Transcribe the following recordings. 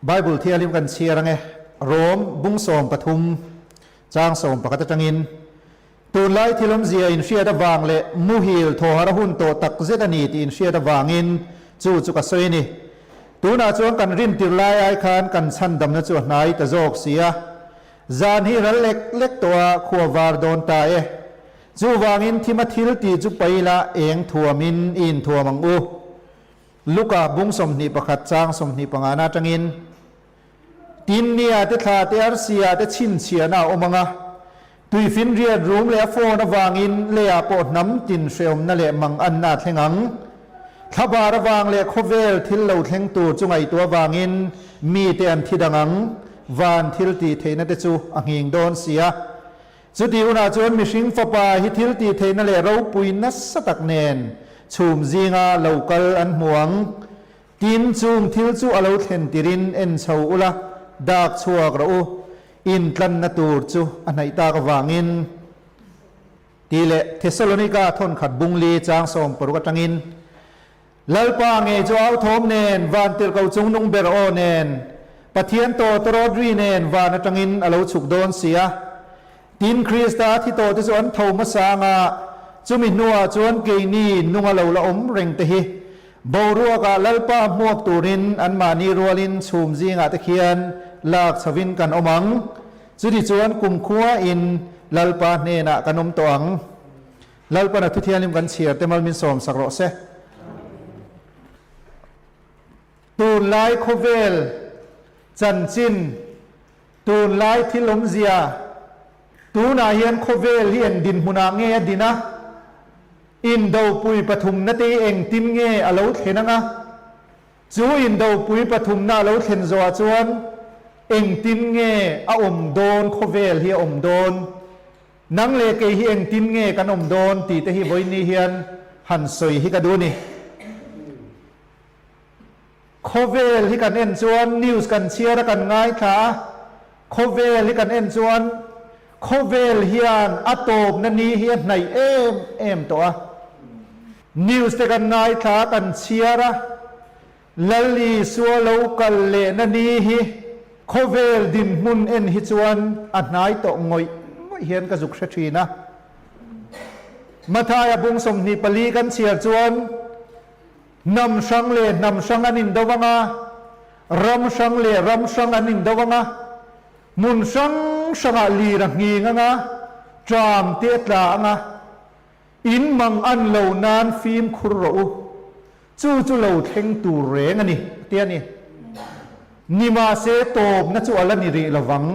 Bible thianghlim kan chhiar ange, Rom bung 13 chang 11 atangin, Tunlai thil awmzia inhriat avang leh muhil thawhar a hun tawh tak zet a ni tih inhriat avangin chu chu ka sawi a ni. Tunah chuan kan rintir lai ai khan kan chhandamna chu a hnai ta zawk si a. Zan hi ral lek lek tawh a, khua var dawn ta e. Chuvangin thima thil tih chu paila eng thuamin i inthuam ang u. Luka bung 21 chang 25 na atangin, Tin nia te thla te arsia te chhinchhiahna a awm ang a, tuifinriat rum leh a phone avangin leiah pawh hnam tin hreawmna leh manganna a thleng ang. Thlabar avang leh khawvel thil lo thleng tur chu ngaihtuah avangin mite an thi dang ang, van thil tih theihna te chu a nghing dawn si a. Chuti hunah chuan mihring fapa hi thil tih theihna leh ropui nasa tak nen chhum zinga lo kal an hmu ang. Tin, chung thil chu a lo thlen tirin en chho ula, dak chhuak rawh u, intlanna tur chu a hnaih tak avangin. Tih leh Thesalonika thawnkhat bungli chang 60 atangin, Lalpa ngei chu au thawm nen, van tirhko chungnung ber aw nen, Pathian tawh tawrawt ri nen van atangin a lo chhuk dawn si a. Tin, Krista thi tawhte chu an tho hmasa anga, chumi hnuah chuan keini nunga lo la awm reng te hi boruakah Lalpa hmuak turin anmahni rualin chhum zingah te khian lak chhovin kan awm ang. Chuti chuan kumkhuain Lalpa hnenah kan awm tawh ang. Lalpan a thuthianghlim kan chhiar te mal min sawm sak rawh se. Tunlai khawvel chanchin, tunlai thil awmzia, tunah hian khawvel hi eng dinhmunah nge a din a, indopui pathumna te hi engtin nge a lo thlen ang a, chu indopui pathumna a lo thlen zawhah chuan engtin nge a awm dawn, khawvel hi a awm dawn. Nang leh kei hi engtin nge kan awm dawn tih te hi vawiin hian han sawi hi ka duh a ni. Khawvel hi kan en chuan news kan chhiar a kan ngaithla a, khawvel hi kan en chuan khawvel hian a tawpna ni hi a hnaih em em tawh a. News te kan ngaithla a kan chhiar a, Lal Isua lo kal lehna ni hi khawvel dinhmun en hi chuan a hnai tawh ngawih ngawih hian ka zuk hre thin a. Mathaia bung 24 kan chhiar chuan hnam hrang leh hnam hrang an indo ang a, ram hrang leh ram hrang an indo ang a, hmun hrang hrangah lir a nghing ang a, tram te a tla ang a, in mang an lo nan fimkhur rawh u. Chu chu lo thleng tur reng a ni, a ti a ni. Nimahse tawpna chu a la ni rih lovang.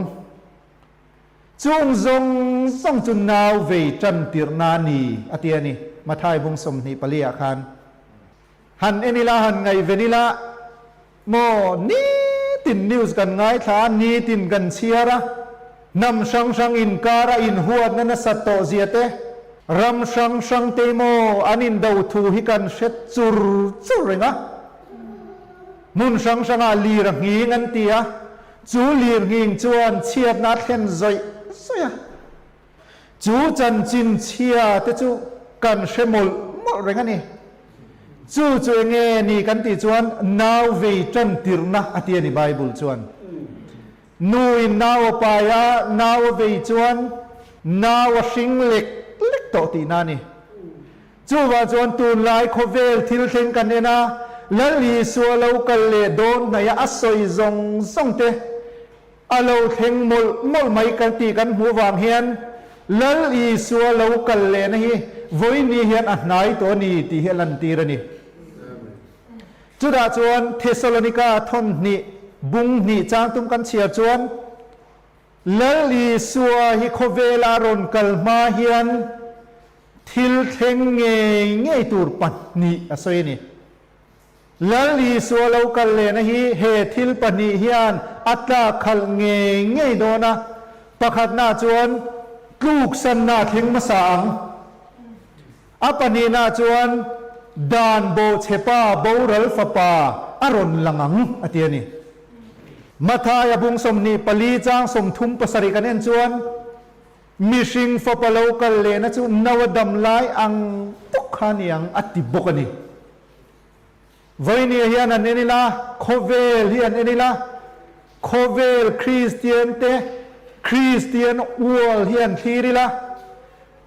Chung zawng zawng chu nau vei tan tirhna a ni, a ti a ni, Mathai bung 24 ah khan. Han en ila, han ngaihven ila, maw, nitin news kan ngaithla a, nitin kan chhiar a, hnam hrang hrang inkara inhuatna nasat tawh zia te, ram hrang hrang te maw an indo thu hi kan hre chur chur reng a. Hmun hrang hrangah lir a nghing an ti a, chu lir nghing chuan chhiatna a thlen zawih zawih a. Chu chanchin chhia te chu kan hre mawlh mawlh reng a ni. Chu chu enge ni kan tih chuan nau vei tan tirhna a ti a ni Bible chuan. Nu in nau a pai a, nau a vei chuan nau a hring lek lek tawh tihna a ni. Chuvang chuan tunlai khawvel thil thleng kan en a, Lal Isua lo kal leh dawn hnaih a a sawi zawng zawng te a lo thleng mawlh mawlh mai kan tih kan hmuh vang hian Lal Isua lo kal lehna hi vawiin hian a hnai tawh a ni tih hi a lantir a ni. Chutah chuan Thesalonika thawn hnih bung hnih changtum kan chhiar chuan Lal Isua hi khawvela rawn kal hma hian thil thleng ngei ngei tur pahnih a sawi a ni. Lal Isua lo kal lehna hi he thil pahnih hian a tlak khalh ngei ngei dawn a, pakhatna chuan tluksanna a thleng hmasa ang. A pahnihna chuan dan bawhchhepa boral fapa a rawn lang ang a ti a ni. Mathaia bung 24 chang 37 kan en chuan mihring fapa lo kal lehna chu no a dam lai ang bawk kha a ni ang a ti bawk a ni. Vawinia hian an en ila, khawvel hi an en ila. Khawvel Kristian te Kristian ual hi an thlir ila,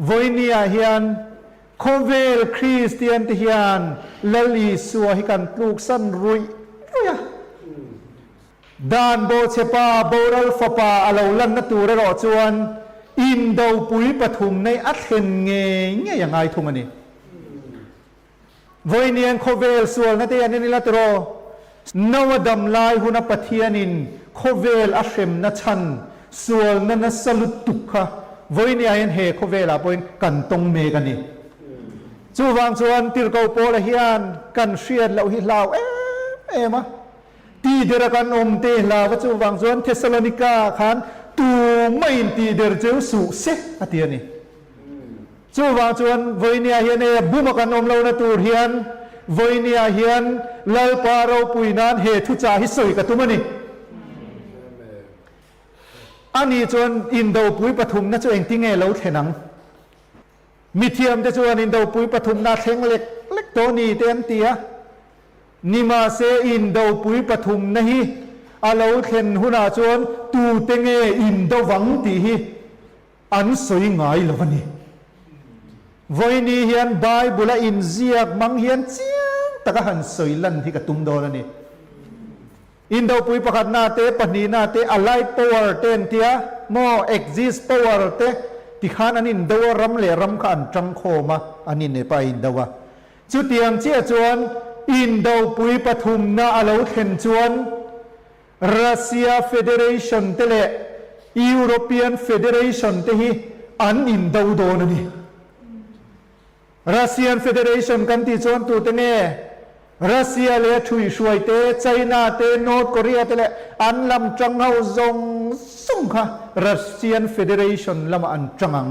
vawinia hian khawvel Kristian te hian Lal Isua hi kan tluksan ruih ruih a. Dan bawhchhepa boral fapa a lo lanna tur erawh chuan indopui pathumna a thlen ngei ngei a ngai thung a ni. Vawiinian khawvel sualna te an en ila tiraw? Noa dam lai huna Pathianin khawvel a hremna chhan sualna nasa lutuk kha vawiiniah hian he khawvelah pawhin kan tawng mek a ni. Chuvang chuan Tirhkoh Paula hian kan hriat loh hi hlau em em a. Tih der a kan awm te hlau a chuvang chuan Thessalonika ah khan tumah in tih der cheu suh se a ti a ni. Chuvang chuan vawinia hian e bum a kan awm lohna tur hian vawinia hian Lalpa ropui nan he thuchah hi sawi ka tum a ni. Ani chuan indopui pathumna chu engtinge lo thlen ang? Mithiamte chuan indopui pathumna thleng lek lek tawh ni te an ti a. Nimahse indopui pathumna hi a lo thlen hunah chuan tute nge indo vang tih hi an sawi ngai lo a ni. Vawiini hian Bible-a inziak hmang hian chiang taka han sawi lan hi ka tum dawn a ni. Indopui pakhatna te, pahnihna te, Allied Power te an tia maw, Axis Power te tikhan an indo a, ram leh ram kha an tangkhawm a, an inep a, a indo a. Chutiang chiah chuan Indopui pathumna a lo thlen chuan Russia Federation te leh European Federation te hi an indo dawn a ni. Russian Federation kan tih chuan tute nge? Russia leh a thuihhruai te, China te, North Korea te leh an lam tang ho zawng zawng kha Russian Federation lamah an tang ang.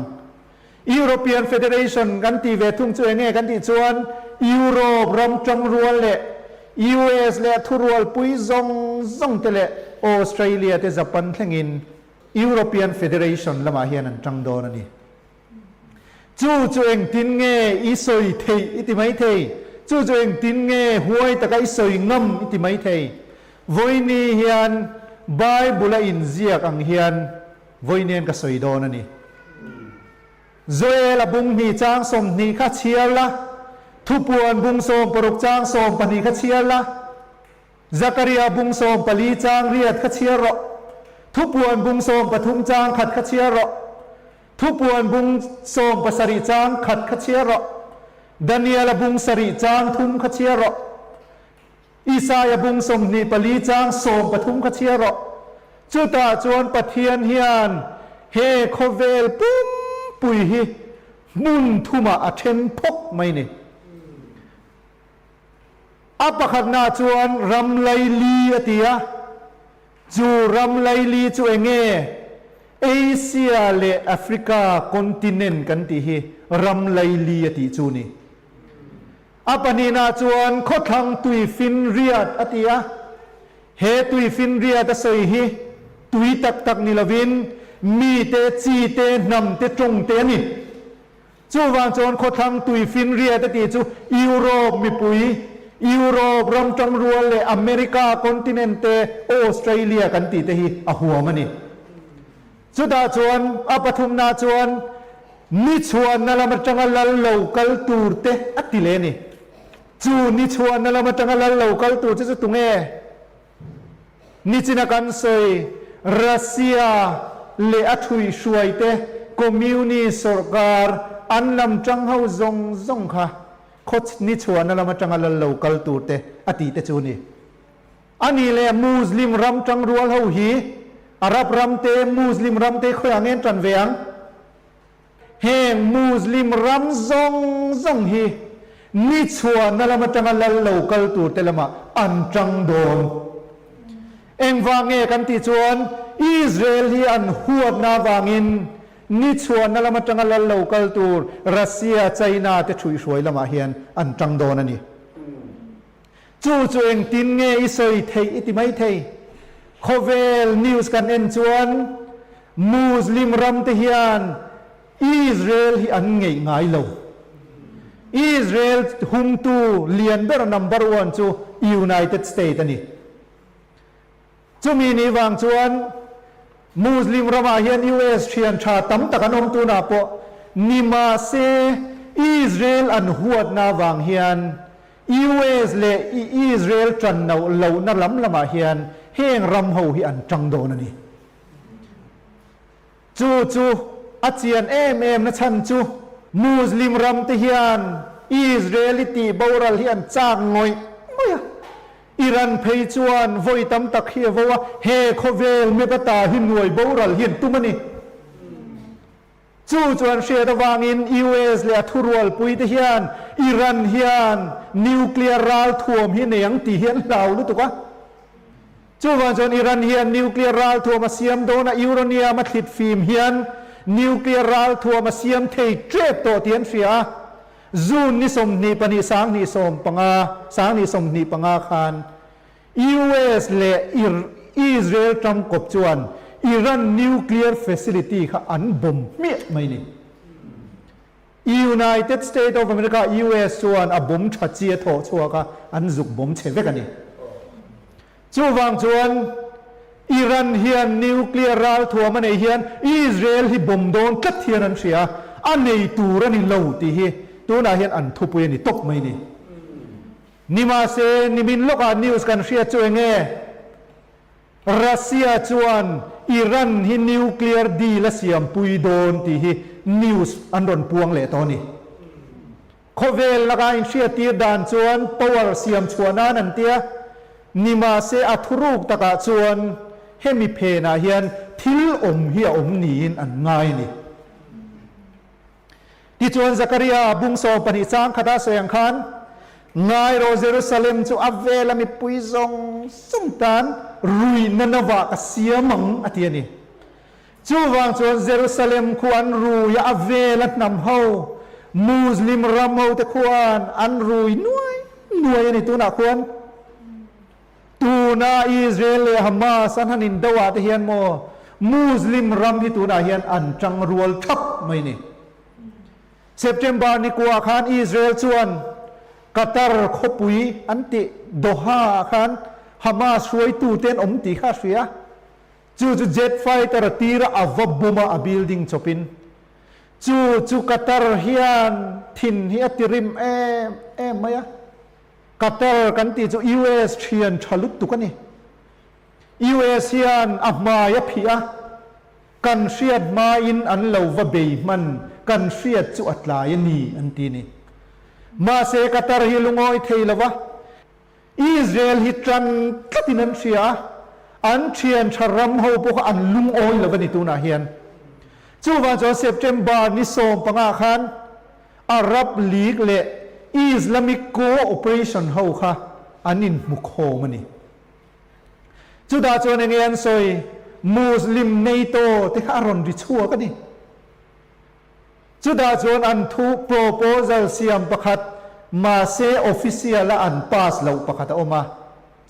European Federation kan tih ve thung chu enge kan tih chuan Europe ram tang rual leh US leh a thurualpui zawng zawng te leh Australia te Japan thlengin European Federation lamah hian an tang dawn a ni. Chu chu engtin nge i sawi theih i ti mai thei? Chu chu engtin nge huai taka i sawi ngam i ti mai thei? Vawiini hian Bible-a inziak ang hian vawiinian ka sawi dawn a ni. Joel-a bung hnih chang 20 kha chhiar la, Thupuan bung 60 chang 12 kha chhiar la, Zakaria bung 14 chang riat kha chhiar rawh. Thupuan bung 13 chang khat kha chhiar rawh. Thupuan bung 17 chang khat kha chhiar rawh. Daniela bung 7 chang thum kha chhiar rawh. Isaia bung 24 chang 13 kha chhiar rawh. Chutah chuan Pathian hian he khawvel pumpui hi hmun thumah a then phawk mai ni. A pakhatna chuan ram laili a ti a, chu ram laili chu eng nge? Asia leh Africa continent kan tih hi ram laili a tih chu ni. A pahnihna chuan khawthlang tuifinriat a ti a, he tuifinriat a sawi hi tui tak tak ni lovin mite, chite, hnamte, tawngte a ni. Chuvang chuan khawthlang tuifinriat a tih chu Europe mipui, Europe ram tangrual leh America continent te, Australia kan tih te hi a huam a ni. Chutah chuan a pathumna chuan ni chhuahna lam atanga lal lo kal tur te a ti leh a ni. Chu ni chhuahna lam atanga lal lo kal tur che chu tunge? Nichina kan sawi Russia leh a thuihhruai te Communist sawrkar an lam tang ho zawng zawng kha khaw ni chhuahna lam atanga lal lo kal tur te a tih te chu ni. A nih leh Muslim ram tang rual ho hi Arab ram te Muslim ram te khawiah nge an tan ve ang? Heng Muslim ram zawng zawng hi ni chhuahna lam atanga lal lo kal tur te lamah an tang dawn. Engvang nge kan tih chuan Israel hi an huatna avangin ni chhuahna lam atanga lal lo kal tur Russia, China te thuihhruai lamah hian an tang dawn a ni. Chu chu engtin nge i sawi theih i ti mai thei. Khawvel news kan en chuan Muslim ram te hian Israel hi an ngeih ngai lo. Israel humtu lian ber number one chu United State a ni. Chumi nih vang chuan Muslim ramah hian US thian tha tam tak an awm tunah pawh ni mahse Israel an huatna vang hian US leh Israel tan lohna lam lamah hian heng ram ho hi an tang dawn a ni. Chu chu a chian em em na chhan chu Muslim ram te hian Israel i tih boral hi an chak ngawih ngawih a. Iran phei chuan vawi tam tak hi a vo a, he khawvel map ata hi nuai boral hi an tum a ni. Chu chu an hriat avangin US leh a thurualpui te hian Iran hian nuclear ralthuam hi nei ang tih hi an hlau lutuk a. Chuvang chuan Iran hian nuclear ralthuam a siam dawn a, uranium a thlit fim hian nuclear ralthuam a siam thei tep tawh tih an hria a. June ni 22 2015, 2025 khan US leh Israel tangkawp chuan Iran nuclear facility kha an bomb hmiah mai ni. United State of America, US, chuan a bomb tha chi a thawh chhuak a, an zuk bomb chhe vek a ni. Chuvang chuan Iran hian nuclear ralthuam a neih hian Israel hi bomb dawn tlat hian an hria a, a nei tur a ni lo tih hi tunah hian an thupui a ni tawp mai ni. Nimahse, nimin lawkah news kan hriat chu eng nge? Russia chuan Iran hi nuclear deal a siampui dawn tih hi news an rawn puang leh tawh a ni. Khawvel laka inhriattir dan chuan power siam chhuah nan an tia, nimahse a thuruk takah chuan hemi phenah hian thil awm hi a awm niin an ngai a ni. Tichuan Zakaria bung 12 chang khata sawi ang khan, Ngai rawh Jerusalem chu a vela mipui zawng zawng tan ruihna novah ka siam ang, a ti a ni. Chuvang chuan Jerusalem khu an rui a, a vela hnam ho, Muslim ram ho te khuan an rui nuai nuai a ni tunah khuan. Tuna Israel leh Hamas an han indo ah te hian maw Muslim ram hi tunah hian an tang rual thap mai ni. September ni kuah khan Israel chuan Qatar khawpui an tih Doha ah khan Hamas hruaitu te an awm tih kha a hria. Chu chu jet fighter a tir a, a va bum a, a building chawpin. Chu chu Qatar hian thin hi a ti rim em em mai a. Qatar kan tih chu US thian tha lutuk a ni. US hian a hmai a phih a, kan hriat hmain an lo va bei hman, kan hriat chu a tlai a ni an ti ni. Mahse Qatar hi lungawi thei lo va, Israel hi tan tlatin an hria a, an thian tha ram ho pawh kha an lungawi lo a ni tunah hian. Chuvang chuan September ni 15 khan Arab League leh Islamic Co-operation ho kha an inhmu khawm a ni. Chutah chuan enge an sawi? Muslim NATO te kha a rawn ri chhuak a ni. Chutah chuan an thu proposal siam pakhat mahse official a an pass loh pakhat a awm a.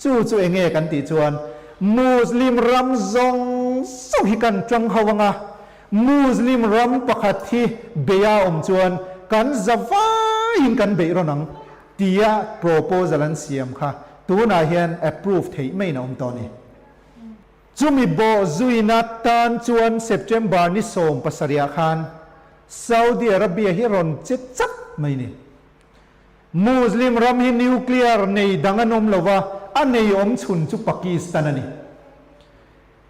Chu chu enge kan tih chuan Muslim ram zawng zawng hi kan tang ho anga, Muslim ram pakhat hi beia awm chuan kan za vaiin kan beih rawn ang tia proposal an siam kha tunah hian approve theih maiin a awm tawh a ni. Chumi bawh zuina tan chuan September ni 17 ah khan Saudi Arabia hi rawn che chak mai ni. Muslim ram hi nuclear nei dang an awm lo va, a nei awm chhun chu Pakistan a ni.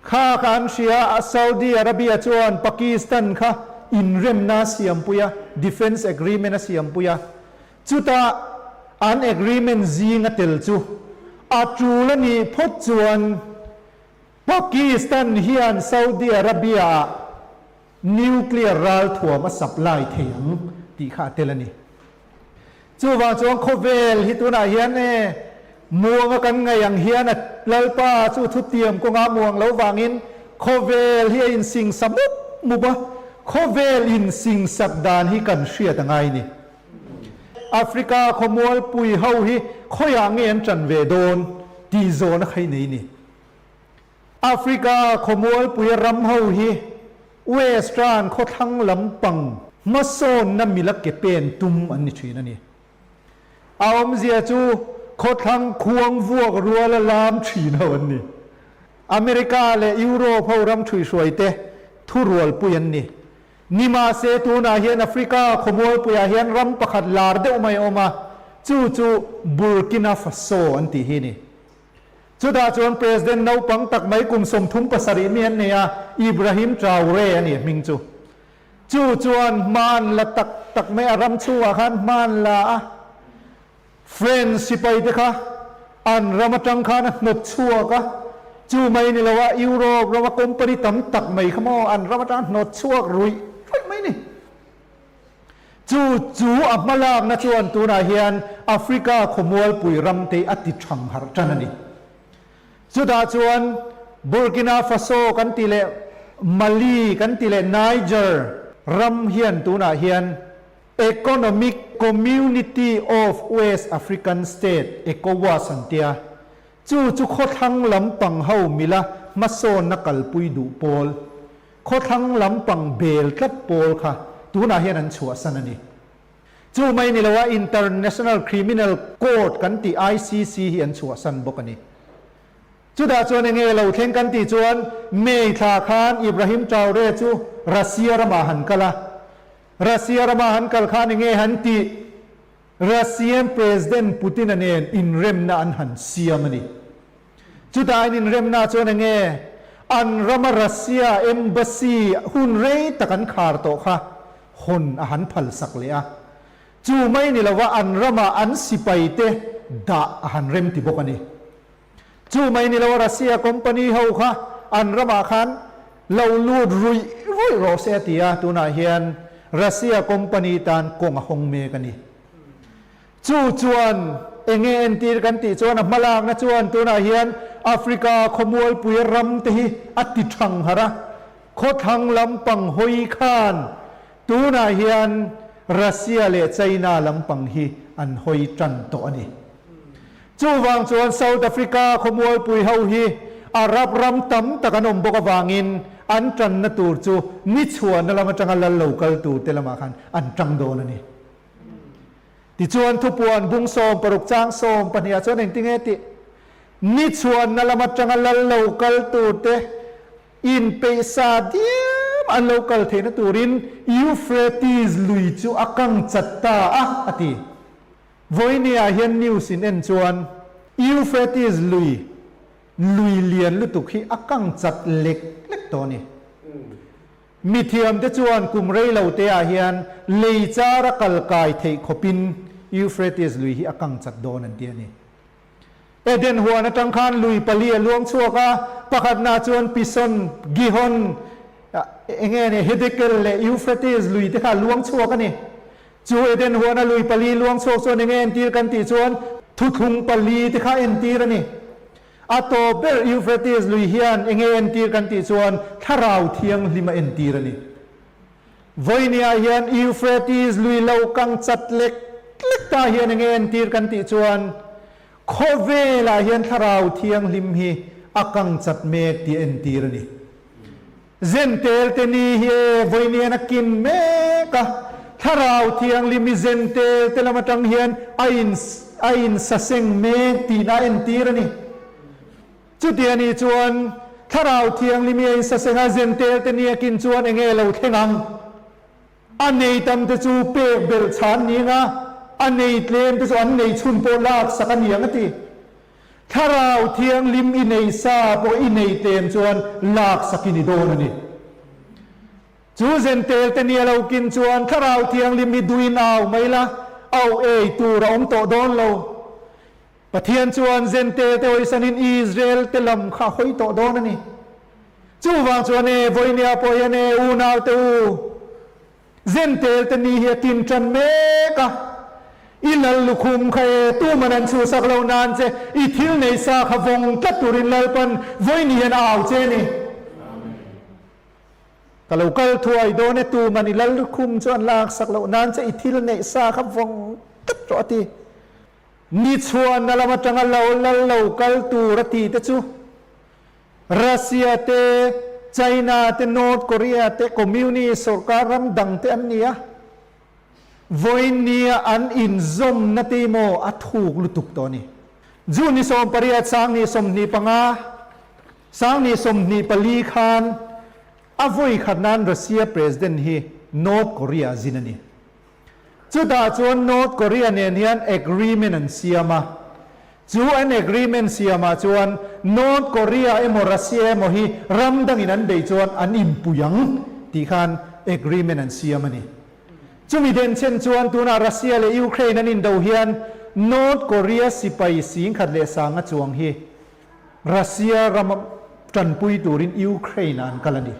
Kha kha an hria a, Saudi Arabia chuan Pakistan kha inremna a siampui a, defence agreement a siampui a. Chutah an agreement zing a tel chu a tul a nih phawt chuan Pakistan hian Saudi Arabia-ah Nuclear ralthuam a supply thei ang tih kha a tel a ni. Chuvang chuan khawvel hi tunah hian e muanga kan ngaih ang hian a Lalpa chu thutiam kawnga muang lo vangin khawvel hi a insingsa mup mup a, khawvel insingsak dan hi kan hriat a ngai ni. Africa khawmualpui ho hi khawiah nge an tan ve dawn tih zawhna kha i nei ni. Africa khawmualpuia ram ho hi Western khawthlang lampang hmasawnna mila ke pen tum an ni thin a ni. A awmzia chu khawthlang khuang vuak ruala lam thin ho an ni. America leh Europe ho ram ṭhuihruai te thurualpui an ni. Nimahse tunah hian Africa khawmualpuiah hian ram pakhat lar deuh mai a awm a, chu chu Burkina Faso an tih hi a ni. Chutah chuan President naupang tak mai kum 37 mi an nei a, Ibrahim Traore a ni a hming chu. Chu chuan hma an la tak tak mai a, ram chhungah khan hma an la a, French sipai te kha an ram atang khan a hnawt chhuak a, chu mai ni lo a Europe rama company tam tak mai kha maw an ram atang hnawt chhuak ruih ruih mai ni. Chu chu a hmalakna chuan tunah hian Africa khawmualpui ram te a ti thang harh tan a ni. Chutah chuan Burkina Faso kan ti leh Mali kan ti leh Niger ram hian tunah hian Economic Community of West African State, ECOWAS, an tia. Chu chu khawthlang lampang ho mila hmasawnna kalpui duh pawl, khawthlang lampang bel tlat pawl kha tunah hian an chhuahsan a ni. Chu mai ni loa International Criminal Court kan tih ICC hi an chhuahsan bawk a ni. Chutah chuan enge lo thleng kan tih chuan May thla khan Ibrahim Traore chu Russia ramah han kal a, Russia rama han kal khan enge han tih? Russian President Putin-a nen inremna an han siam a ni. Chutah an inremna chuan enge an rama Russia embassy hun rei tak an khar tawh kha hawn a han phalsak leh a. Chu mai ni lova an rama an sipaite dah a han remti bawk a ni. Chu mai ni lo Russia company ho kha an ramah khan lo lut ruih ruih rawh se a ti a, tunah hian Russia company tan kawng a hawng mek a ni. Chu chuan enge entir kan tih chuan a hmalakna chuan tunah hian Africa khawmualpui ram te hi a ti thang harh a, khawthlang lampang hawi khan tunah hian Russia leh China lampang hi an hawi tan tawh a ni. Chuvang chuan South Africa khawmualpui ho hi Arab ram tam tak an awm bawk avangin an tanna tur chu ni chhuahna lam atanga lal lo kal tur te lamah khan an tang dawn a ni. Tichuan thupuan bung 16 chang 12 ah chuan engtinge tih? Ni chhuahna lam atanga lal lo kal tur te inpeihsa diam an lo kal theihna turin Euphrates lui chu a kang chat ta a, a ti. Vawinia hian news in en chuan Euphrates lui, lui lian lutuk hi a kang chat lek lek tawh a ni. Mithiamte chuan kum rei lo te ah hian lei char a kal kai theih khawpin Euphrates lui hi a kang chat dawn an ti a ni. Eden huan atang khan lui pali a luang chhuak a, pakhatna chuan Pison, Gihon, enge ni Hiddekel leh Euphrates lui te kha a luang chhuak a ni. Chu Eden huana lui pali luang chhuak chuan enge entir kan tih chuan thuthlung pali te kha entir a ni. A tawp ber Euphrates lui hian enge entir kan tih chuan Thlarau Thianghlim a entir a ni. Vawinia hian Euphrates lui lo kang chat lek lek ta hian enge entir kan tih chuan khawvelah hian Thlarau Thianghlim hi a kang chat mek tih a entir a ni. Zentel te ni hi e vawiin a kin mek a, Thlarau Thianghlim i zentel te lam atang hian a in a insaseng mek tihna a entir a ni. Chuti a nih chuan Thlarau Thianghlim i a insaseng a zentel te ni a kin chuan enge lo thleng ang? A nei tam te chu pek belh chhan ni anga a nei tlem te chu an nei chhun pawh laksak a ni ang a ti. Thlarau Thianghlim i nei sa pawh i nei tlem chuan laksak i ni dawn a ni. Chu zentel te nia lo kin chuan Thlarau Thianghlim hi duin au mai la, au ei tur a awm tawh dawn lo. Pathian chuan zentel te hawisanin Israel te lam kha a hawi tawh dawn a ni. Chuvang chuan e, vawinia pawh hian e, unau te u, Zentel te ni hi a tin tan mek a, i lal lukhum kha e, tuman an chhuhsak lo nan che, i thil nei sa kha vawng tlat turin Lalpan vawiin hian a au che ni. Ka lo kal thuai dawn e, tuman i lal lukhum chu an laksak lo nan che, i thil neih sa kha vawng tlat rawh a ti. Ni chhuahna lam atanga lo lal lo kal tur a ti te chu Russia te, China te, North Korea te, Communist sorkar ram dang te an ni a. Vawiin nia an inzawmna te maw a thuk lutuk tawh a ni. June ni 18 sang ni 25. 2024 khan a vawi khat nan Russia President hi North Korea a zin a ni. Chutah chuan North Korea nen hian agreement an siam a, chu an agreement siamah chuan North Korea emaw Russia emaw hi ram dangin an beih chuan an inpui ang tih khan agreement an siam a ni. Chumi denchhen chuan tunah Russia leh Ukraine an indo hian North Korea sipai 10,100 chuang hi Russia ram tanpui turin Ukraine ah an kal a ni.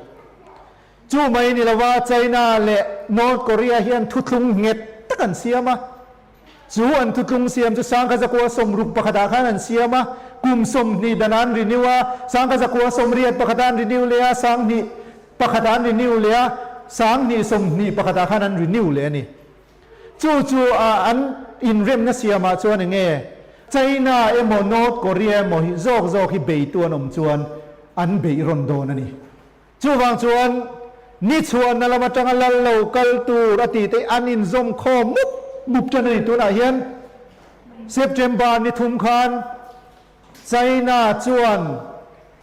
Chu mai ni lova China leh North Korea hian thuthlung nghet tak an siam a. Chu an thuthlung siam chu 1961 ah khan an siam a, kum 20 dan an renew a, 1981 ah an renew leh a, 2001 ah an renew leh a, 2021 ah khan an renew leh a ni. Chu chu a an inremna siamah chuan enge China emaw North Korea emaw hi zawk zawk hi beitu an awm chuan an beih rawn dawn a ni. Chuvang chuan ni chhuahna lam atanga lal lo kal tur a tih te an inzawm khawm mup mup tan a ni. Tunah hian September ni thum khan China chuan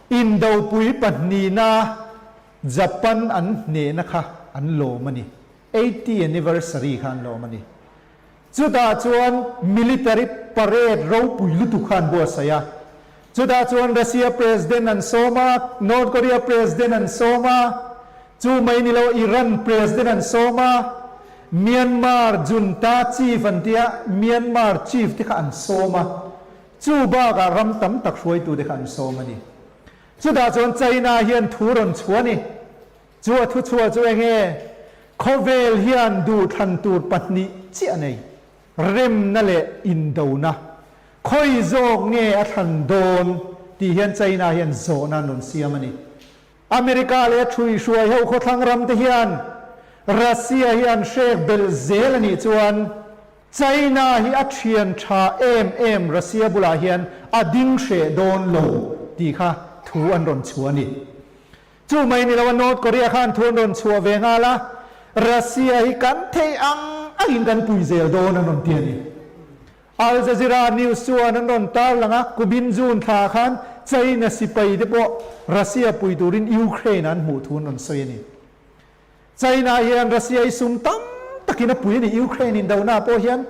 indopui pahnihna Japan an hnehna kha an lawm a ni. 80 anniversary kha an lawm a ni. Chutah chuan military parade ropui lutuk kha an buatsaih a. Chutah chuan Russia President an sawm a, North Korea President an sawm a, chu mai ni lo Iran President an sawm a, Myanmar junta chief an tia, Myanmar chief te kha an sawm a. Chu bakah ram tam tak hruaitu te kha an sawm a ni. Chutah chuan China hian thu rawn chhuah a ni. Chu a thuchhuah chu enge? Khawvel hian duhthlan tur pahnih chiah a nei, remna leh indona. Khawi zawk nge a thlan dawn tih hian China hian zawhna an rawn siam a ni. America leh a ṭhuihruai ho khawthlang ram te hian Russia hi an hrek belh zel a nih chuan China hi a ṭhian ṭha em em Russia bulah hian a ding hreh dawn lo tih kha thu an rawn chhuah a ni. Chu mai ni lo a North Korea khan thu an rawn chhuah ve nghal a, Russia hi kan theih ang angin kan pui zel dawn an rawn ti a ni. Al Jazeera News chuan an rawn tarlang a, kumin June thla khan China sipai te pawh Russia pui turin Ukraine an hmuh thu an rawn sawi a ni. China hian Russia hi sum tam takin a pui a ni Ukraine indona pawh hian.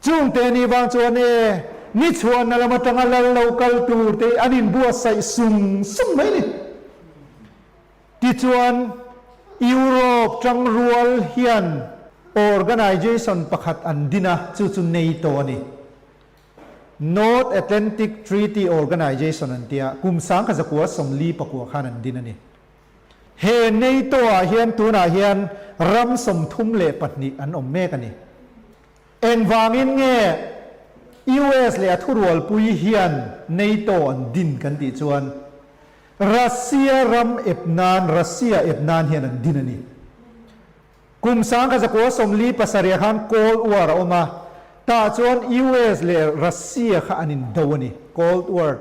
Chungte ni vang chuan e, ni chhuahna lam atanga lal lo kal tur te an inbuatsaih sung sung mai ni. Tichuan, Europe tangrual hian organization pakhat an din a, chu chu NATO a ni. North Atlantic Treaty Organization an tia, kum 1949 khan an din a ni. He NATO ah hian tunah hian ram 32 an awm mek a ni. Engvangin nge US leh a thurualpui hian NATO an din kan tih chuan Russia ram ep nan, Russia ep nan hian an din a ni. Kum 1947 khan Cold War a awm a, tah chuan US leh Russia kha an indo a ni. Cold War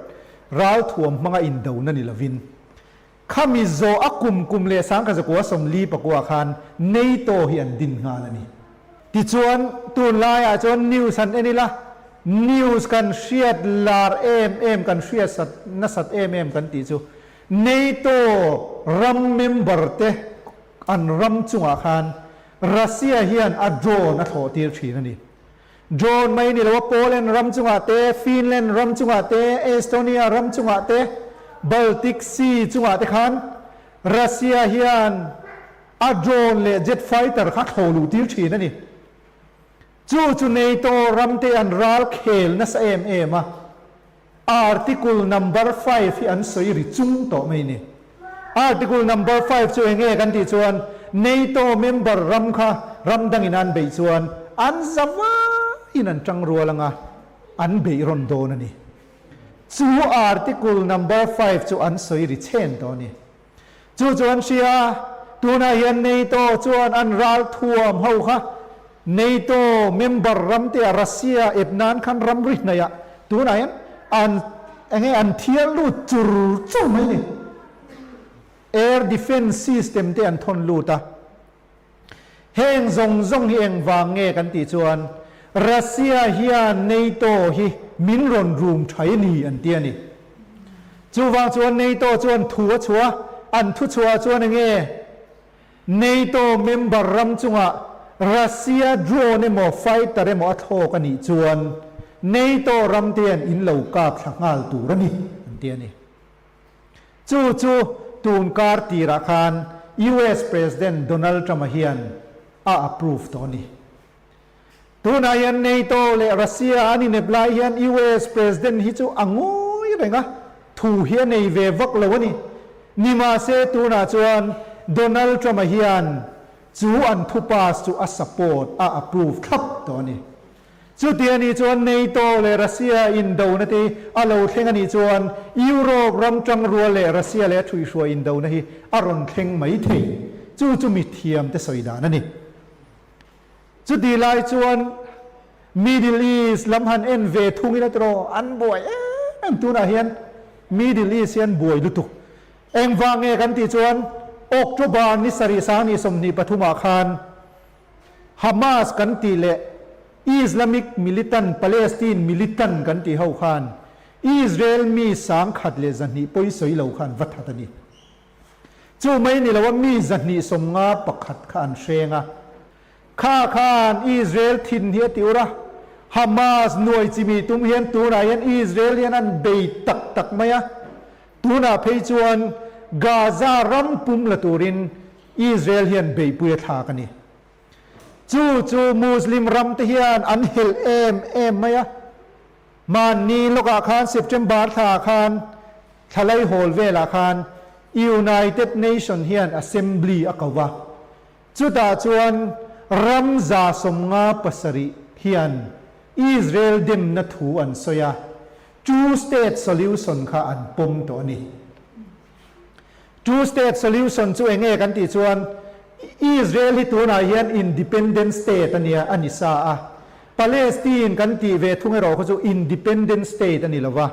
ralthuam hmanga indona ni lovin. Khami zawh a kum kum leh 1949 khan NATO hi an din nghal a ni. Tichuan, tunlaiah chuan news han en ila, news kan hriat lar em em, kan hriat sat nasat em em kan tih chu NATO ram member te an ram chungah khan Russia hian a drone a thlawh tir thin a ni. Drone mai ni lo a Poland ram chungah te, Finland ram chungah te, Estonia ram chungah te, Baltic Sea chungah te khan Russia hian a drone leh jet fighter kha thlawh luh tir thin a ni. Chu chu NATO ram te an ral khel nasa em em a. Article number five hi an sawi ri chung tawh mai ni. Article number five chu enge kan tih chuan NATO member ram kha ram dangin an beih chuan an za vaiin an tang rual anga an beih rawn dawn a ni. Chu article number five chu an sawi ri chhen tawh a ni. Chu chu an hria, tunah hian NATO chuan an ral thuam ho kha NATO member ram te ah Russia ep nan khan ramri hnaih ah tunah hian an enge an thial lut chur chur mai ni. Air defence system te an thawn lut a. Heng zawng zawng hi engvang nge kan tih chuan Russia hian NATO hi min rawn rum thai ni an ti a ni. Chuvang chuan NATO chuan thu a chhuah a, an thu chhuah chuan enge NATO member ram chungah Russia drone emaw fighter emaw a thlawk a nih chuan NATO ram te hian in lo kap thla nghal tur a ni an ti a ni. Chu chu tun kar tirah khan US President Donald Trump-a hian a approve tawh a ni. Tunah hian NATO leh Russia an inep lai hian US President hi chu a ngawi reng a, thu hi a nei ve vak lo a ni. Nimahse tunah chuan Donald Trump-a hian chu an thu pass chu a support, a approve thlap tawh a ni. Chuti a nih chuan NATO leh Russia indona te hi a lo thleng a nih chuan Europe ram tangrual leh Russia leh a thuihhruai indona hi a rawn thleng mai thei. Chu chu mithiamte sawi dan a ni. Chutih lai chuan Middle East lam han en ve thung ila tiraw an buai em em tunah hian Middle East hi an buai lutuk. Engvang nge kan tih chuan October ni sarih sang ni 23 ah khan Hamas kan tih leh Islamic militant Palestine militant kan tih ho khan Israel mi 1200 pawi sawi lo khan va that a ni. Chu mai ni loa mi 251 kha an hreng a. Kha khan Israel thin hi a ti ur a, Hamas nuai chimi tum hian tunah hian Israel hian an bei tak tak mai a. Tunah phei chuan Gaza ram pum la turin Israel hian beihpui a thlak a ni. Chu chu Muslim ram te hian an helh em em mai a. Hmanni lawkah khan September thla khan Thlalai Hall velah khan United Nation hian Assembly a ko va, chutah chuan ram 57 hian Israel demna thu an sawi a, Two State Solution kha an pawm tawh a ni. Two State Solution chu eng nge kan tih chuan Israel hi tunah hian independent state a nia a ni sa a, Palestine kan tih ve thung erawh kha chu independent state a ni lo va.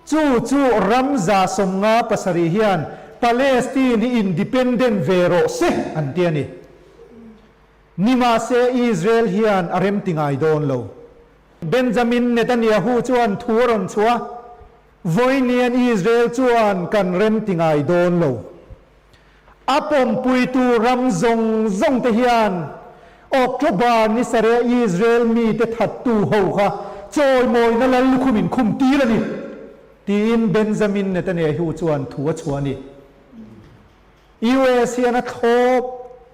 Chu chu ram 57 hian Palestine hi independent ve rawh se an ti a ni. Nimahse Israel hian a rem ti ngai dawn lo. Benjamin Netanyahu chuan thu a rawn chhuah a, Vawiinian Israel chuan kan rem ti ngai dawn lo. A pawmpuitu ram zawng zawng te hian October ni sarih a Israel mite thattu ho kha chawimawina lal lukhum in khum tir a ni, tiin Benjamin Netanyahu chuan thu a chhuah a ni. US hian a thlawp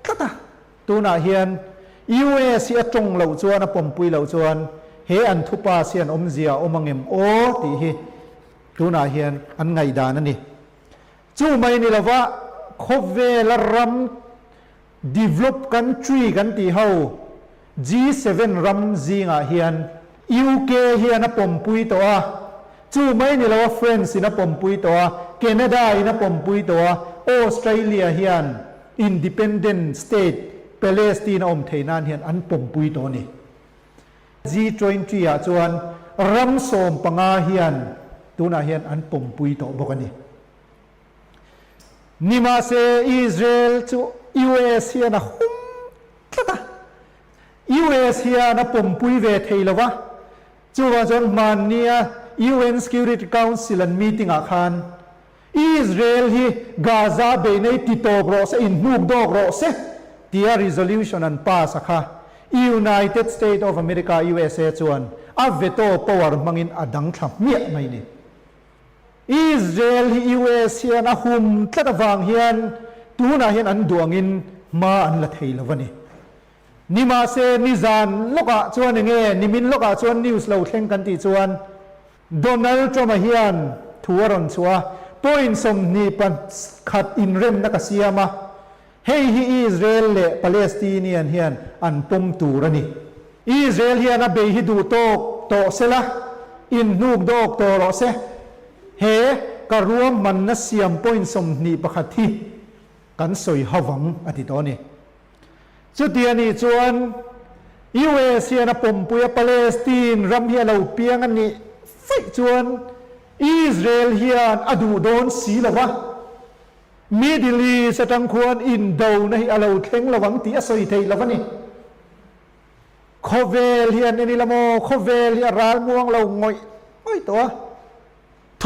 tlat a, tunah hian US hi a tawng loh chuan a pawmpui loh chuan he an thupass hian awmzia a awm angem aw tih hi tunah hian an ngaihdan a ni. Chu mai ni lova khawvela ram developed country kan tih ho G7 ram zingah hian UK hian a pawmpui tawh a, chu mai ni lova France in a pawmpui tawh a, Canada in a pawmpui tawh a, Australia hian independent state Palestine a awm theih nan hian an pawmpui tawh a ni. G20 ah chuan ram 15 hian tunah hian an pawmpui tawh bawk a ni. Nimahse Israel chu US hian a hum tlat a, US hian a pawmpui ve thei lo va, chuvang chuan hmannia UN Security Council an meeting ah khan Israel hi Gaza beih nei ti tawp rawh se, inhnuk dawk rawh se tia resolution an pass a kha United State of America, usa, chuan a veto power hmangin a dang thla hmiah mai ni. Israel hi US hian a hum tlat avang hian tunah hian an duh angin hma an la thei lo a ni. Nimahse nizan lawkah chuan enge nimin lawkah chuan news lo thleng kan tih chuan Donald Trump-a hian thu a rawn chhuah a, point 21 inremna ka siam a, hei hi Israel leh Palestinian hian an pawm tur a ni. Israel hian a bei hi duh tawk tawh se la, inhnuk dawk tawh rawh se. He ka ruahmanna siam point 21 hi kan sawi ho vang a ti tawh a ni. Chuti a nih chuan US hian a pawmpui a Palestine ram hi a lo piang a nih faih chuan Israel hian a duh dawn si lo va, Middle East atang khuan indona hi a lo thleng lo ang tih a sawi theih lo a ni. Khawvel hian en ila maw, khawvel hi a ral muang lo ngawih ngawih tawh a.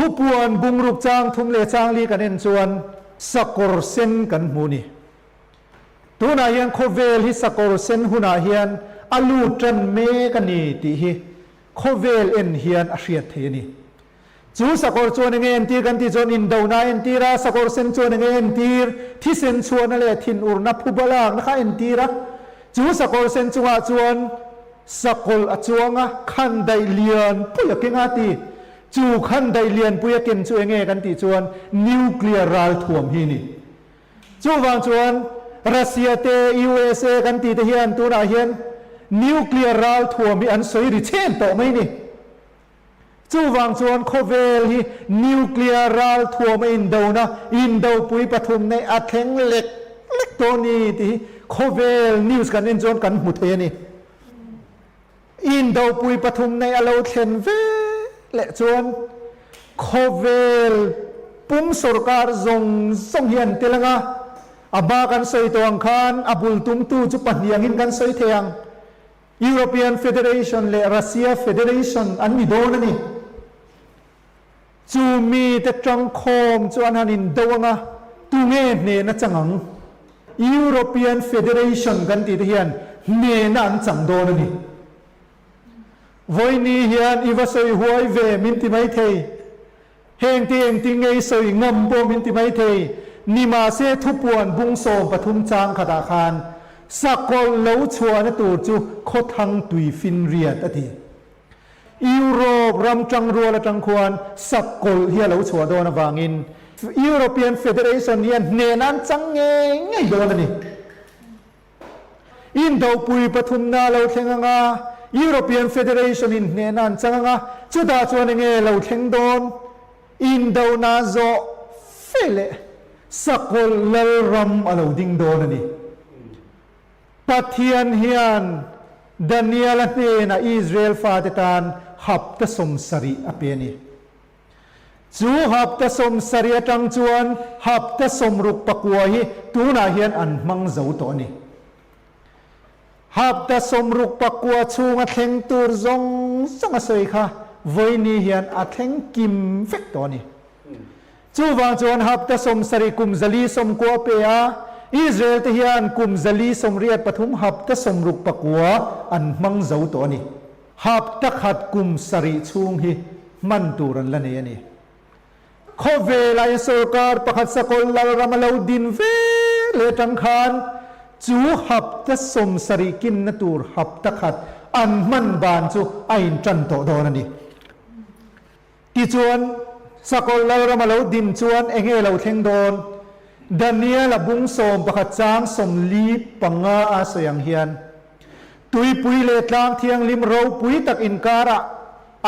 Thupuan bungruk chang thum leh chang li kan en chuan sakawr sen kan hmu ni. Tunah hian khawvel hi sakawr sen hunah hian a lut tan mek a ni tih hi khawvel en hian a hriat theih a ni. Chu sakawr chuan enge entir kan tih chuan indona a entir a, sakawr sen chuan enge entir, thisen chhuahna leh thinurna phuba lakna kha a entir a. Chu sakawr sen chungah chuan sakawlh a chuang a, khandaih lianpui a keng a ti. Chu khandaih lianpui a ken chu enge kan tih chuan nuclear ralthuam hi a ni. Chuvang chuan Russia te, USA kan tih te hian tunah hian nuclear ralthuam hi an sawi ri chhen tawh mai a ni. Chuvang chuan khawvel hi nuclear ralthuam a indona, indopui pathum nei a thleng lek lek tawh a ni tih hi khawvel news kan en chuan kan hmu thei a ni. Indopui pathum nei a lo thlen ve leh chuan khawvel pum sorkar zawng zawng hi an tel ang a, a hma kan sawi tawh ang khan a bul tumtu chu pahnih angin kan sawi thei ang. European Federation leh Russia Federation an ni dawn a ni. Chu mite tangkhawm chu an han indo ang a, tunge hnehna chang ang? European Federation kan tih te hian hnehna an chang dawn a ni. Vawiini hian i va sawi huai ve min ti maithei. Heng te engtin nge i sawi ngam pawh min ti mai thei. Nimahse thupuan bung 13 chang khatah khan sakawlh lo chhuahna tur chu khawthlang tui finriat a ti. Europe ram tangrual atang khuan sakawlh hi a lo chhuah dawn avangin European Federation hian hnehna an chang ngei ngei dawn a ni. Indopui pathumna a lo thleng ang a, European Federation in hnehna an chang ang a, chutah chuan enge lo thleng dawn? Indona zawh fe leh sakawlh lalram a lo ding dawn a ni. Pathian hian Daniel-a hnenah Israel fate tan hapta 70 a pe a ni. Chu hapta 70 atang chuan hapta 69 hi tunah hian an hmang zo tawh a ni. Hapta 69 chhunga thleng tur zawng zawng a sawi kha vawiini hian a thleng kim vek tawh a ni. Chuvang chuan hapta 70 kum 490 pe a, Israel te hian kum 483 hapta 69 an hmang zo tawh a ni. Hapta khat kum sarih chhung hi hman tur an la nei a ni. Khawvela in sorkar pakhat sakawlh lalram a lo din ve leh atang khan chu hapta 70 kinna tur hapta khat an hman ban chu a intan tawh dawn a ni. Tichuan, sakawlh lalram a lo din chuan enge lo thleng dawn? Daniel-a bung 11 chang 45 a sawi ang hian, Tuipui leh tlang thianghlim ropui tak inkarah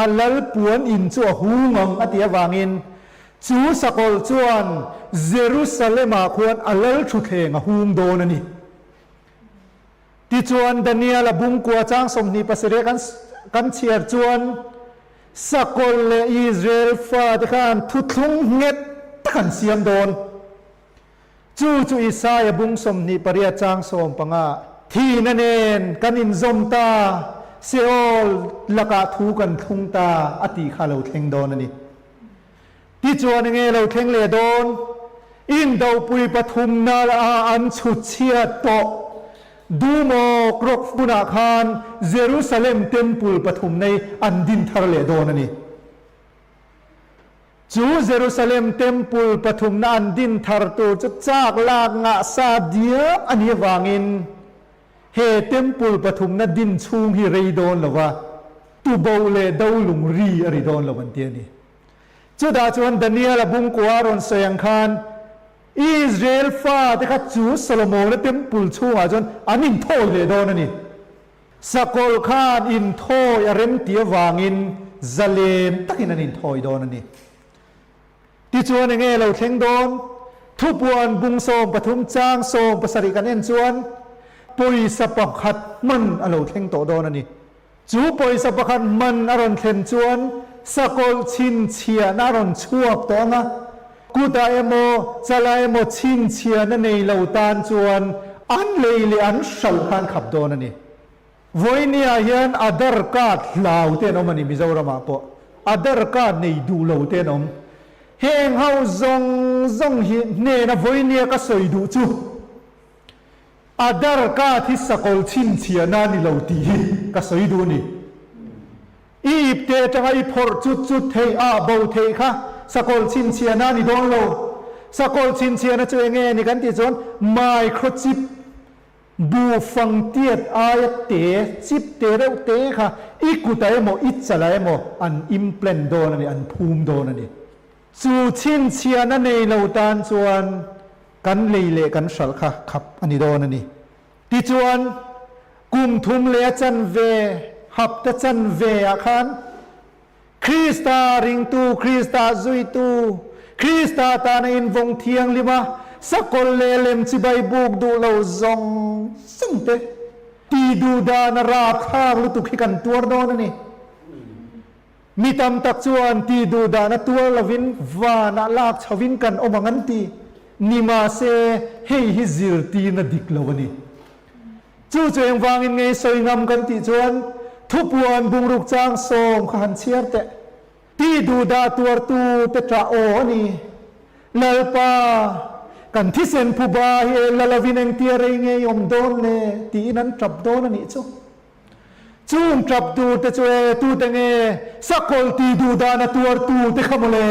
a lal puan in chu a hung ang a tih avangin chu sakawlh chuan Jerusalem-ah khuan a lal thutthleng a hung dawn a ni. Tichuan, Daniel-a bungkua chang 27 kan chhiar chuan sakawlh leh Israel fate khan thuthlung nghet tak an siam dawn. Chu chu Isaia bung 28 chang 15. Thihna nen kan inzawm ta, Seol lakah thu kan thlung ta a tih kha lo thleng dawn a ni. Tichuan enge lo thleng leh dawn? Indopui pathumna ah an chhut chhiat tawh. Dumawk rawk hmunah khan Jerusalem Temple pathumna hi an din thar leh dawn a ni. Chu Jerusalem Temple pathumna an din thar tur chu chak lak ngah sa diam a nih avangin he Temple pathumna din chhung hi rei dawn lo va, tuboh leh do lung ri a ri dawn lo an ti a ni. Chutah chuan Daniel-a bungkua a rawn sawi ang khan Israel fate kha chu Solomon-a Temple chhungah chuan an inthawi leh dawn a ni. Sakawlh khan inthawi a rem tih avangin zalen takin an inthawi dawn a ni. Tichuan enge lo thleng dawn? Thupuan bung 13 chang 17 kan en chuan pawisa pakhat hman a lo thleng tawh dawn a ni. Chu pawisa pakhat man a rawn thlen chuan sakawlh chhinchhiahna a rawn chhuak tawh ang a, kutah emaw chalah emaw chhinchhiahna nei lo tan chuan an lei leh an hralh kha an khap dawn a ni. Vawinia hian Aadhaar card hlau te an awm a ni Mizoramah pawh. Aadhaar card nei duh lo te an awm. Heng ho zawng zawng hi hnena vawinia ka sawi duh chu Aadhaar card hi sakawl chhinchhiahna a ni lo tih hi ka sawi duh a ni. I ipte atanga i phawrh chut chut theih a bo theih kha sakawl chhinchhiahna a ni dawn lo. Sakawl chhinchhiahna chu enge ni kan tih chuan microchip Bu fang tiat aia te, chip te reuh te kha i kutah emaw i chalah emaw an implant dawn a ni, an phum dawn a ni. Chu chhinchhiahna nei lo tan chuan kan lei leh kan hralh kha khap a ni dawn a ni. Tichuan, kum thum leh a chanve, hapta chanve ah khan Krista ringtu, Krista zuitu, Krista tana invawng thianghlim a, sakawlh leh lem chibai buk duh lo zawng zawng te ti duh dan a rapthlak lutuk hi kan tuar dawn a ni. Mi tam tak chuan ti duh dan a tuar lovin vanah lak chhovin kan awm ang an ti. Ni mahse, hei hi zirtirna dik lo a ni. Chu chu engvangin ngei sawi ngam kan tih chuan thupuan bungruk chang sawm kha han chhiar teh. Ti duhdah tuartu te ṭah aw a ni. Lalpa, kan thisen phuba hi e la lovin engtia rei ngei awm dawn le tiin an ṭap dawn a nih chu. Chung ṭap tur te chu e tute nge sakawlh ti duhdahna tuartu te kha mawle.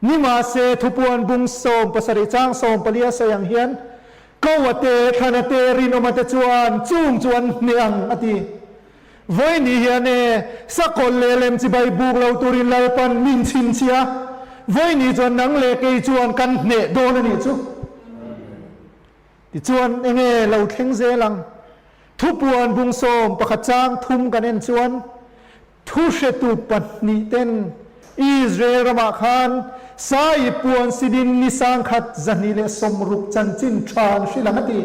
Nimahse, thupuan bung 17 chang 14 a sawi ang hian, Ko a te, thlan a te, rinawm a te chuan chung chu an hneh ang, a ti. Vawiin hian e, sakawlh leh lem chibai buk lo turin Lalpan min chhinchhiah a, vawiin chuan nang leh kei chuan kan hneh dawn a nih chu. Tichuan, enge lo thleng zel ang? Thupuan bung 11 chang 3 kan en chuan, Thuhretu pahnihten Israel ramah khan Sai puan sinin ni sangkhat 260 chanchin tha an hrilh ang a ti.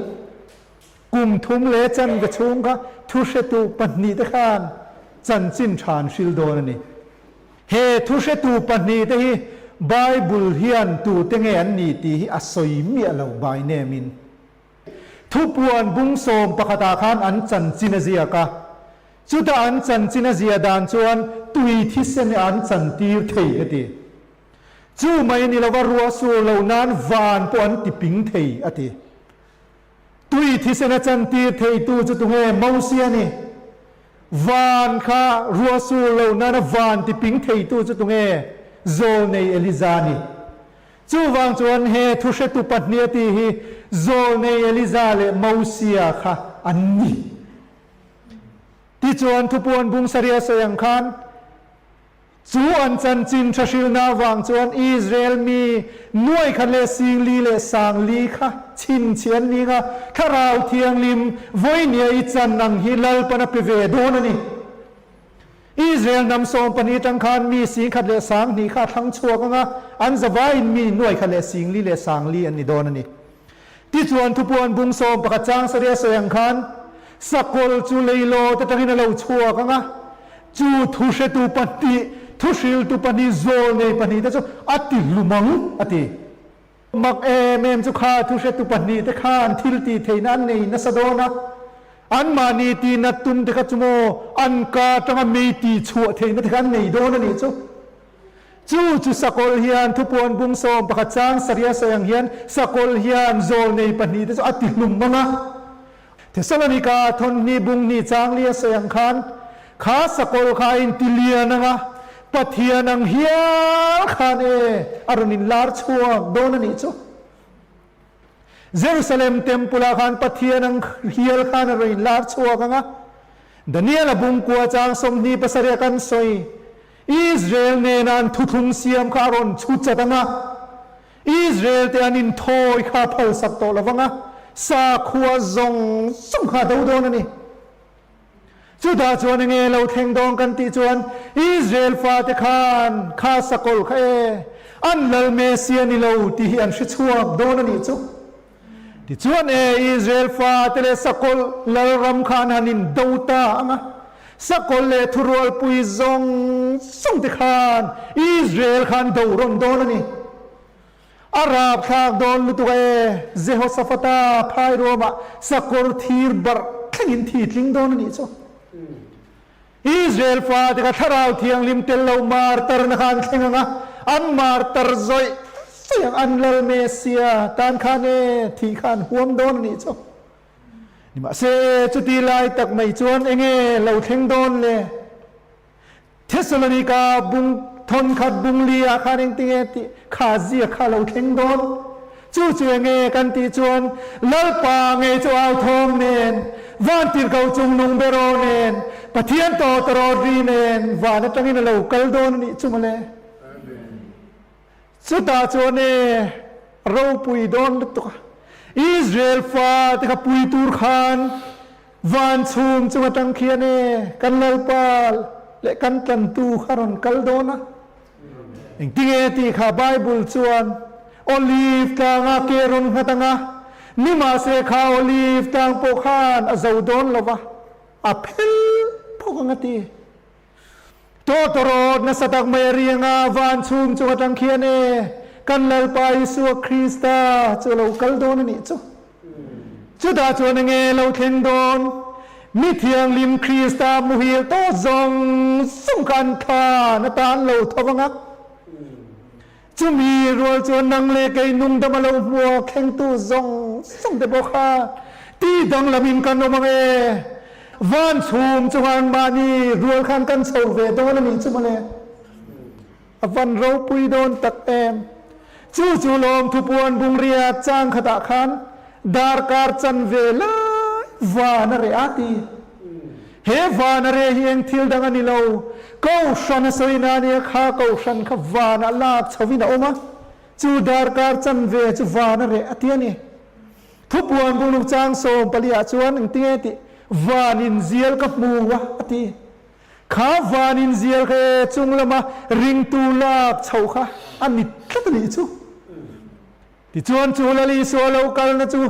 Kum thum leh chanve chhung kha thuhretu pahnihte khan chanchin tha an hril dawn a ni. He thuhretu pahnihte hi Bible hian tute nge an ni tih hi a sawi miah lo by name in. Thupuan bung 11 ah khan an chanchin a ziak a, chutah an chanchin a zia dan chuan tui thisen an chantir thei a ti. Chu mai ni lova ruah sur lo nan van pawh an ti ping thei a ti. Tui thisen a chantir theitu chu tunge Mosia ni? Van kha ruah sur lo nana van ti ping theitu chu tunge Zawlnei Eliza ni? Chuvang chuan he thuhretu pahnih a tih hi Zawlnei Eliza leh Mosia kha an ni. Tichuan thupuan bung sarih a sawi ang khan, chu an chanchin tha hrilhna avang chuan Israel mi nuai khat leh singli leh sangli kha chhinchhi an ning a, Thlarau Thianghlim vawinia i chan ang hi Lalpan a pe ve dawn a ni. Israel hnam 12 atang khan mi 10,000 leh 2,000 kha a thlang chhuak ang a, an zavaiin mi 1,000 leh 4,000 leh 4,000 an ni dawn a ni. Tichuan thupuan bung 11 chang sarih a sawi ang khan, Sakawlh chu leilawt atangin a lo chhuak ang a, chu thuhretu pahnih, thuhriltu pahnih, zawlnei pahnih te chu a ti hlum ang, a ti. Mak em em chu kha thuhretu pahnih te khan thil tih theihna an nei nasa dawn a, anmahni tihnat tum te kha chu maw an ka atanga mei tih chhuah theihna te kha an nei dawn a nih chu. Chu chu sakawlh hian thupuan bung 11 chang sarih a sawi ang hian sakawlh hian zawlnei pahnih te chu a ti hlum mang a. Thesalonika thawnhnih bung hnih chang li a sawi ang khan kha sakawlh kha a inti lian ang a, Pathian ang hial khan e a rawn inlar chhuak dawn a nih chu. Jerusalem temple ah khan Pathian ang hial khan a rawn inlar chhuak ang a, Daniel-a bungkua chang 27 a kan sawi, Israel nena an thuthlung siam kha a rawn chhu chat ang a, Israel te an inthawi kha a phalsak tawh lo vang a, sakhua zawng zawng kha a do dawn a ni. Chutah chuan enge lo thleng dawn kan tih chuan Israel fate khan kha sakawlh kha e, an lal Messia ni lo tih hi an hre chhuak dawn a nih chu. Tichuan e, Israel fate leh sakawlh lalram kha an han indo ta ang a, sakawlh leh thurualpui zawng zawng te khan Israel kha an do rawn dawn a ni. A rapthlak dawn lutuk a e, Jehoshaphat-a phai ruamah sakawr thir barh thlengin thi tling dawn a nih chu. Israel fate kha Thlarau Thianghlim tel lo martarna kha an thleng ang a. an martar zawih zawih ang, an lal Messia tan khan e thih kha an huam dawn a nih chu. Nimahse chuti lai tak mai chuan enge lo thleng dawn le? Thessalonika bung thawnkhat bung li ah khan engtinge tih kha ziak kha lo thleng dawn? Chu chu enge kan tih chuan Lalpa ngei chu au thawm nen, Vantirhkoh chungnung ber aw nen, Pathian tawtawrawt ri nen van atangin a lo kal dawn a nih chu mawle. Chutah chuan e ropui dawn lutuk a, Israel fate kha pui tur khan Van chhung chung atang khian e kan Lalpa leh kan tlantu kha rawn kal dawn a. Engtinge tih kha Bible chuan Olive tlanga ke rawn nghat ang a, nimahse kha Olive tlang pawh khan a zo dawn lo va, a phel phawk ang a ti. Tawtawrawt nasa tak mai a riang a, van chhung chung atang khian e kan Lalpa Isua Krista chu a lo kal dawn a nih chu. Chutah chuan enge lo thleng dawn? Mi thianghlim Krista muhil tawh zawng zawng kha an thlan atan lo tho vang a. Chumi rual chuan nang leh kei nungdam a lo hmuak thlengtu zawng zawng te pawh kha ti danglamin kan awm ang e. Van chhum chungah anmahni rual khan kan chho ve dawn a nih chu mawle. A van ropui dawn tak em. Chu chu lawm thupuan bungriat chang khatah khan darkar chanve lai van a reh a ti. He van a reh hi eng thil dang a ni lo, Kohhran a sawi na nia kha Kohhran kha vanah lak chhovin a awm a, chu darkar chanve chu van a reh a ti a ni. Thupuan bungluk chang 14 ah chuan engtinge tih van inzial ka hmu a a ti. Kha van inzial kha e chung lama ringtu lak chhoh kha a ni tlat a nih chu. Tichuan chu Lal Isua lo kalna chu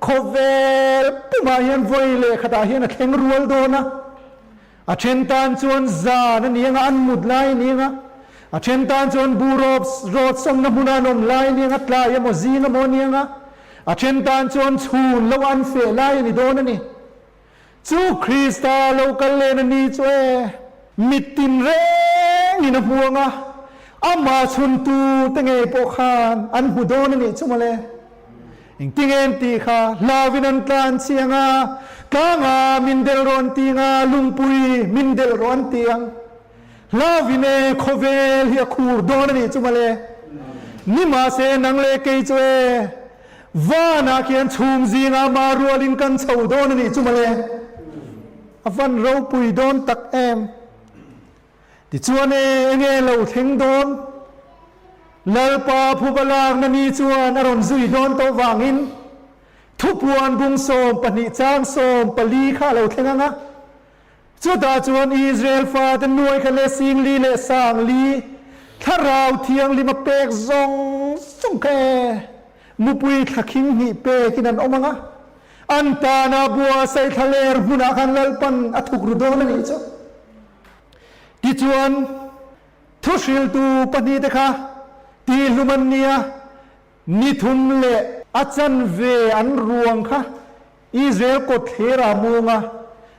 khawvel pumah hian vawi leh khatah hian a thleng rual dawn a. A then tan chuan zan a ni anga an mut lai a ni anga, a then tan chuan buh rawt sawmna hmuna an awm lai a ni anga, tlai emaw zing emaw a ni anga, a then tan chuan chhun lo an feh lai a ni dawn a ni. Chu Krista lo kal len a ni chu e, mit tinrengin a hmu ang a, amah chhuntu te ngei pawh khan an hmu dawn a nih chu mawle. Engtinge an tih kha, hlauvin an tlan chiang a, tlanga min del rawh an ti ang a, lungpui min del rawh an ti ang. Hlauvin e, khawvel hi a khur dawn a nih chu mawle. Nimahse nang leh kei chu e, Vanah khian chhum zingah mah rualin kan chho dawn a nih chu mawle. A van ropui dawn tak em. Tichuan e, enge lo thleng dawn? Lalpa phuba lakna ni chuan a rawn zui dawn tawh vangin thupuan bung 12 chang 14 kha a lo thleng ang a. Chutah chuan Israel fate nuai kha leh singli leh sangli thlarau thianghlim a pek zawng zawng kha e mupui thlakhing hnih pekin an awm ang a, an tana buasaih thlaler hmunah khan Lalpan a thuk ru dawn a nih chu. Tichuan, thuhriltu pahnihte kha tihhlum an ni a, Ni thum leh a chanve an ruang kha Israel kawtthler ah mung a,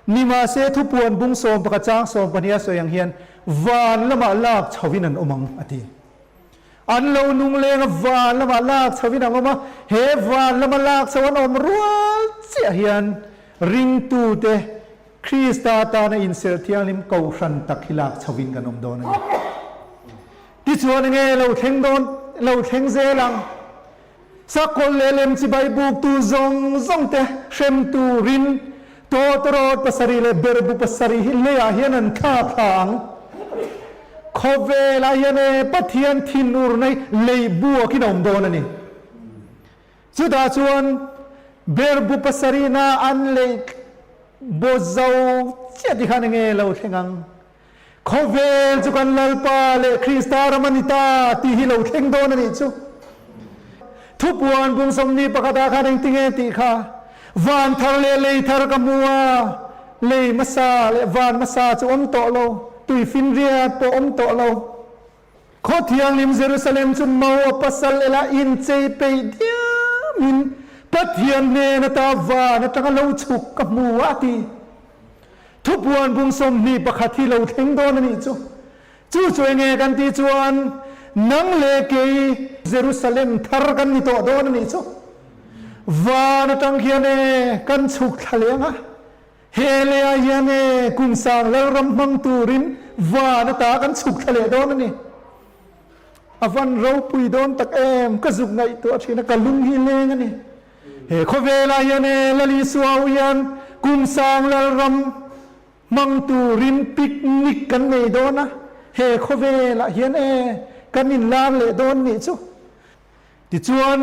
nimahse thupuan bung 11 chang 12 a sawi ang hian van lamah lak chhovin an awm ang a ti. An lo nung leng a van lamah lak chhovin an awm a, he van lama lak chho an awm rual chiah hian ringtute Krista tana inserh thianghlim kohhran tak hi lak chhovin kan awm dawn a ni. Tichuan enge lo thleng dawn, lo thleng zel ang. Sakawlh leh lem chibai buktu zawng zawng te hrem turin tawtawrawt pasarih leh berbu pasarih hi leiah hian an thla thla ang. Khawvelah hian e Pathian thinurna hi lei buakin a awm dawn a ni. Chutah chuan berbu pasarihna an lei baw zo chiah tikhan enge lo thleng ang. Khawvel chu kan Lalpa leh Krista ram a ni ta tih hi lo thleng dawn a nih chu. Thupuan bung sawmni pakhatah khan engtinge tih kha, Van thar leh lei thar ka hmu a, lei hmasa leh van hmasa chu awm tawh lo, tuifinriat pawh awm tawh lo. Khaw thianghlim Jerusalem chu mo a pasal ela inchei peih diamin Pathian hnen ata van atanga lo chhuk ka hmu a ti. Thupuan bung 21 hi lo thleng dawn a nih chu. Chu chu enge kan tih chuan. Nang leh kei Jerusalem thar kan ni tawh dawn a nih chu. Van atang hian e kan chhuk thla leh ang a, he leiah hian e kum sang lalram hmang turin van ata kan chhuk thla leh dawn a ni. A van ropui dawn tak em, ka zuk ngaihtuah thin a, ka lung hi leng a ni. He khawvelah hian e Lal Isua ho hian kum sang lalram hmang turin picnic kan nei dawn a, he khawvelah hian e kan inlar leh dawn nih chu. Tichuan,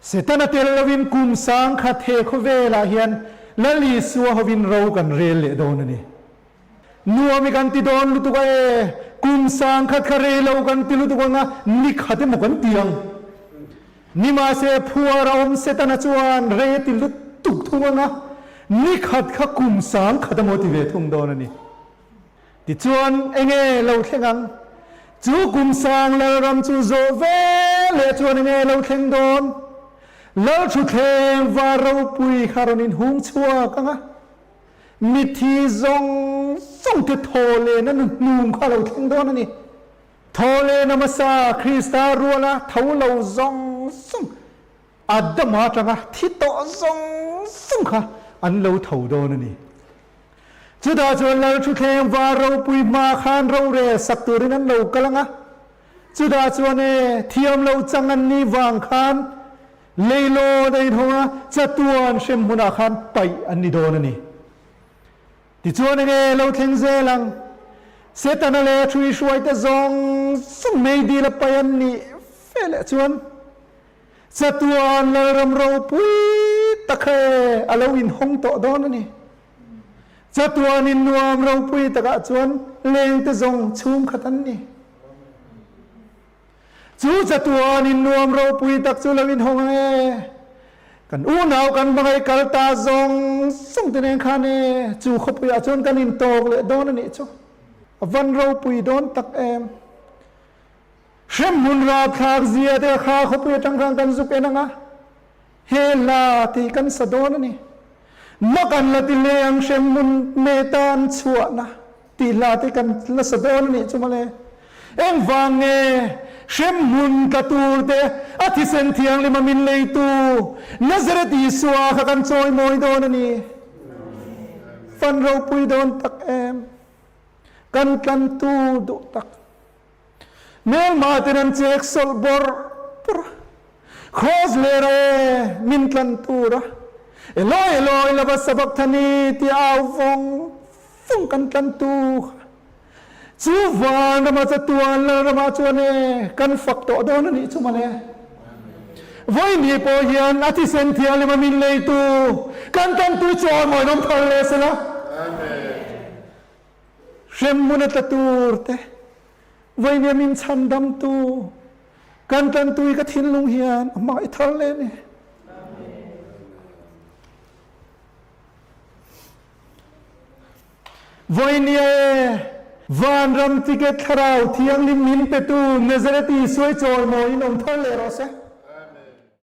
Setana tel lovin kum 1000 he khawvelah hian Lal Isua hovin ro kan rel leh dawn a ni. Nuam i kan ti dawn lutuk a e, kum 1000 kha rei lo kan ti lutuk ang a, ni khat emaw kan ti ang. Nimahse, phuar a awm Setana chuan rei a ti lutuk thung ang a, ni khat kha kum 1000 emaw ti ve thung dawn a ni. Tichuan, enge lo thleng ang? Chu kum sang Lalram chu zawh ve leh chuan enge lo thleng dawn? Lal thutthleng var ropui kha rawn inhung chhuak ang a, mitthi zawng zawng te thaw lehna nu hnung kha lo thleng dawn a ni. Thaw lehna hmasa Krista ruala tho lo zawng zawng, Adama atanga thi tawh zawng zawng kha an lo tho dawn a ni. Chutah chuan Lal Thuthleng var ropui hma khan rorel sak turin an lo kal ang a. Chutah chuan e, thiam lo chang an nih vang khan leilawn a inhawng a, chatuan hrem hmunah khan paih an ni dawn a ni. Tichuan enge lo thleng zel ang? Setana leh a ṭhuihruaite zawng zawng meidil a paih an nih fe leh chuan Chatuan Lalram ropui tak kha e a lo inhawng tawh dawn a ni. Chatuanin nuam ropui takah chuan lengte zawng chhungkhat an ni. Chu chatuanin nuam ropui tak chu lo inhawng ang e. Kan unau kan hmangaih kal ta zawng zawng te nen khan e chu khawpuiah chuan kan intawk leh dawn a nih chu. A van ropui dawn tak em. Hremhmun rapthlak zia te kha khawpui atang khan kan zuk en ang a, he hla tih kan sa dawn a ni. Mak an la ti hle ang hremhmun meta an chhuahna tih hla te kan la sa dawn a nih chu mawle. Engvang nge hremhmun tla tur te a thisen thianghlim a min leitu Nazareth Isua kha kan chawimawi dawn a ni. Fan ropui dawn tak em. Kan tlantu duh tak. Hmelma ten an chek sawlh bawrh bawrh a, Kraws ler a e, min tlan tur a, Eloi, Eloi, lava sabachthani tia au vawng vawng kan tlan tu kha. Chu van rama chatuan lal ramah chuan e, kan fak tawh dawn a nih chu mawle. Vawiin pawh hian a thisen thianghlim a min leitu kan tlantu chuan mawihnawm thar leh sela. Hremhmun a tla tur te, vawinia min chhandamtu, kan tantui ka thinlung hian a hmangaih thar leh a ni. Vawinia e, vanram ticket thlarau thianghlim min petu Nazareth Isua i chawimawiin awm thar leh rawh se.